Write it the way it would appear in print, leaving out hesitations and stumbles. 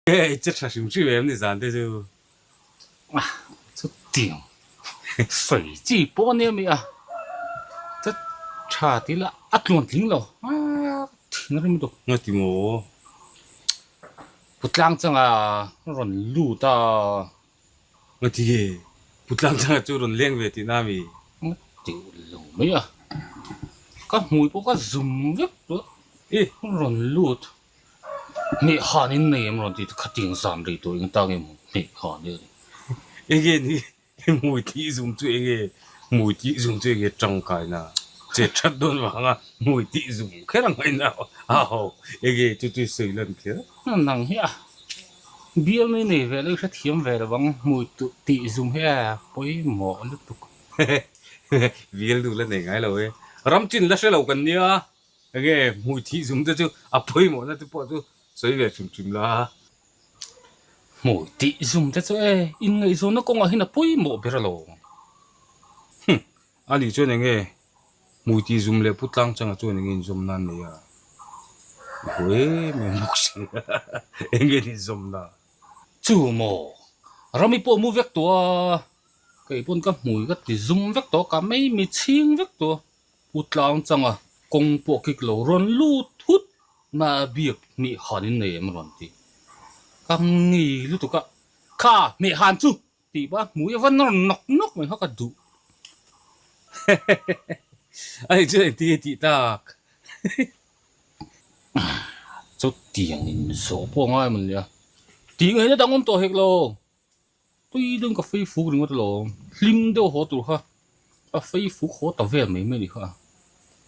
Hei che tha hrim hrim em ni zan te chu. Ah chutiang sawi chi pawh a nia mi a, che tha ti la a tluan tling lo ah thin a rim lutuk. Nga ti maw? Putlang changa rawn lut a. Nga ti nge? Putlang changa chu rawn leng ve tihna mi? Nga ti lo mai a, ka hmui pawh ka zum vek tawh I rawn lut. Hmeh han in nei em rawn ti khatiang zan rei tawh eng tang em hmeh han e ani. Enge ni hmui tih zum chu enge hmui tih zum chu enge tangkaina che that dawn vanga hmui tih zum kher ang ngaina a ho enge chu chu sawi lan kher. Nang hi a bial mai nei ve lo i hrethiam ve lo ang hmui tih zum hi a pawimawh lutuk. Bial nu la nei ngai lo e ram chin la hre lo kan nia. Enge hmui thih zum te chu a pawimawhna te pawh chu sawi ve hrim hrim la. Hmui tih zum te chu e, inngaihzawnna kawngah hian a pawimawh ber alawm. Hum, ani chuan enge hmui tih zum leh Pu Tlangchanga chuan enge inzawm nan nei a? I haw em em bawk si a, enge an inzawm na? Chu maw, Rami pawh mu vek tawh a, kei pawn ka hmui ka ti zum vek tawh a, ka mei mi chhing vek tawh a. Pu Tlangchanga kawng pawh kik lo rawn lut thut na biak hmeh han in nei em rawn ti. Ka ngei lutuk a, kha hmeh han chu tih pah hmui a va nawr nawk nawk mai kha ka duh. A nih chu engtin nge tih tak. Chutiang in zawh pawh a ngai mawn nia. Tih ngaihna dang awm tawh hek lo. Tui deuhin ka fei fuk ringawt alawm, hlim deuh haw tur kha ka fei fuk haw ta vel mai mai a ni kha.